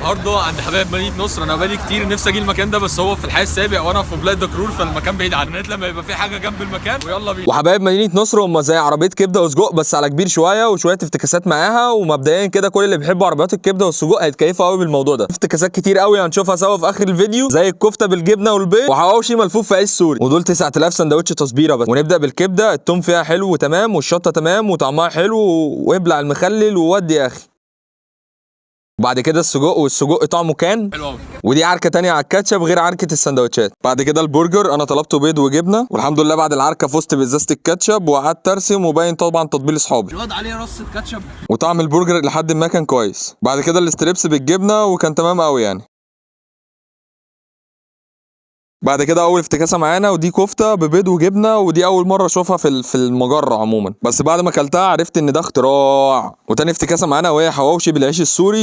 النهارده عند حبايب مدينة نصر. انا بقالي كتير نفسي اجي المكان ده، بس هو في الحي السابع وانا في بلاد دكرور، فالمكان بعيد عننا. لما يبقى في حاجة جنب المكان ويلا بينا. وحبايب مدينة نصر هم زي عربية كبده وسجق بس على كبير شوية وشوية افتكاسات معاها. ومبدئيا كده كل اللي بيحبوا عربيات الكبده والسجق هيتكيفوا قوي بالموضوع ده. افتكاسات كتير قوي هنشوفها سوا في اخر الفيديو، زي الكفتة بالجبنه والبيض وحواوشي ملفوف في عيش سوري، ودول 9000 سندوتش تصبيره بس. ونبدا بالكبده، التوم فيها حلو وتمام، والشطه تمام وطعمها حلو، وابلع المخلل وودي يا اخي. بعد كده السجق، والسجق طعمه كان حلو قوي. ودي عركة تانية على الكاتشب غير عركة السندوتشات. بعد كده البرجر، انا طلبته بيض وجبنه، والحمد لله بعد العركه فزت بازازه الكاتشب وقعدت ارسم وباين طبعا تطبيل اصحابي. الواد عليه رصه كاتشب. وطعم البرجر لحد ما كان كويس. بعد كده ال strips بالجبنه وكان تمام قوي يعني. بعد كده اول افتكاسه معانا، ودي كفته ببيض وجبنه، ودي اول مرة اشوفها في المجرة عموما، بس بعد ما اكلتها عرفت ان ده اختراع. وتاني افتكاسه معانا وهي حواوشي بالعيش السوري،